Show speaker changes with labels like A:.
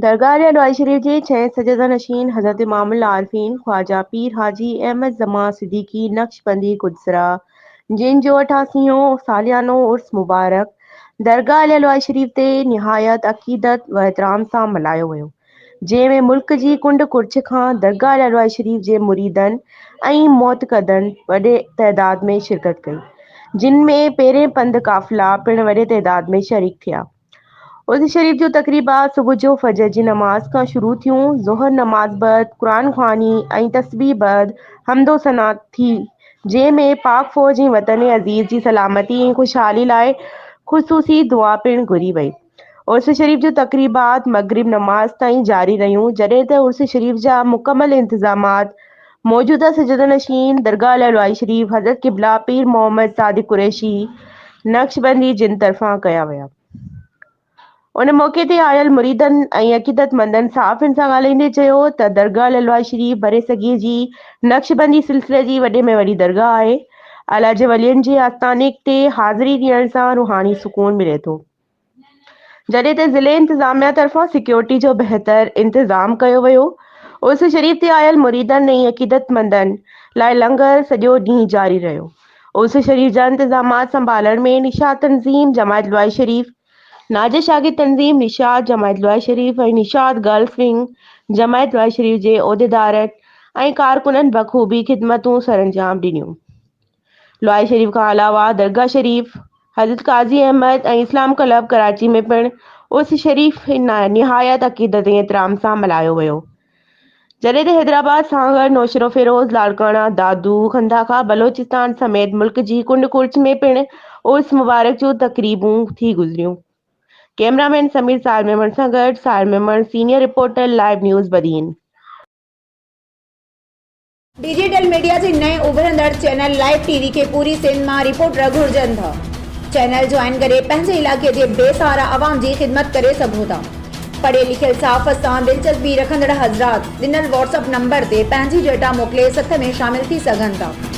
A: درگاهه علوائي شريف جي ڇهين سجاده نشين حضرت امام العارفين خواجه پير حاجي احمد زمان صديقي نقشبندي قدسره جن جو اٺاسيون ساليانو عرس مبارڪ درگاهه علوائي شريف تي نهايت عقيدت و احترام سان ملهايو ويو، جنهن ۾ ملڪ جي ڪنڊ ڪڙڇ کان درگاهه علوائي شريف جي مريدن ۽ معتقدن وڏي تعداد ۾ شرڪت ڪئي، جن ۾ پيرين پنڌ قافلا پڻ وڏي تعداد ۾ شريڪ ٿيا. عرس شريف جون تقريبات صبح جو فجر جي نماز کان شروع ٿيون، ظهر نماز بعد قرآن خواني ۽ تسبيح بعد حمد و ثنا ٿي، جنهن ۾ پاڪ فوج ۽ وطن عزيز جي سلامتي ۽ خوشحالي لاء خصوصي دعا پڻ گهري وئي. عرس شريف جون تقريبات مغرب نماز تائين جاري رهيون، جڏهن ته عرس شريف جا مڪمل انتظامات موجوده سجاده نشين درگاهه العلوائي شريف حضرت قبله پير محمد صادق قريشي نقشبندي جن طرفان ڪيا ويا. ان موقعي تي آيل مريدن ۽ عقيدتمندن صحافين سان ڳالهائيندي چيو ته درگاهه العلوائي شريف برصغير جي نقشبندي سلسلي جي وڏي ۾ وڏي درگاهه آهي. الله جي ولين جي آستاني تي حاضري ڏيڻ سان روحاني سڪون ملي ٿو. جڏهن ته ضلعي انتظاميا طرفان سيڪيورٽي جو بهتر انتظام ڪيو ويو. عرس شريف تي آيل مريدن ۽ عقيدتمندن لاء لنگر سڄو ڏينهن جاري رهيو. عرس شريف جا انتظامات سنڀالڻ ۾ نشاط تنظيم جماعت لوائي شريف، ناجي شاگرد تنظيم نشاط جماعت لوائي شريف ۽ نشاط گرلس ونگ جماعت لوائي شريف جي عهديدارن ۽ ڪارڪنن بخوبي خدمتون سرانجام ڏنيون. لوائي شريف کان علاوه درگاهه شريف، حضرت قاضي احمد ۽ اسلام ڪلب ڪراچي ۾ پڻ عرس شريف نهايت عقيدت ۽ احترام سان ملهايو ويو. جڏهن ته حيدرآباد، سانگهڙ، نوشهروفيروز، لاڙڪاڻا، دادو، خنداخا، بلوچستان سميت ملڪ جي ڪنڊ ڪڙڇ ۾ پڻ عرس مبارڪ جون تقريبون ٿي گذريون. ڪئميرا مين سمير ساحر ميمڻ سان گڏ Sahir Memon, senior reporter, live news Badin.
B: Digital media جي نئين اڀرندڙ چينل لائيو ٽي وي کي پوري سنڌ مان رپورٽر گهرجن ٿا. چينل جوائن ڪري پنهنجي علائقي جي بي سهارا عوام جي خدمت ڪري سگهو ٿا. پڙهيل لکيل صحافت سان دلچسپي رکندڙ حضرات ڏنل واٽس اپ نمبر تي پنهنجي ڊيٽا موڪلي سٿ ۾ شامل ٿي سگهن ٿا.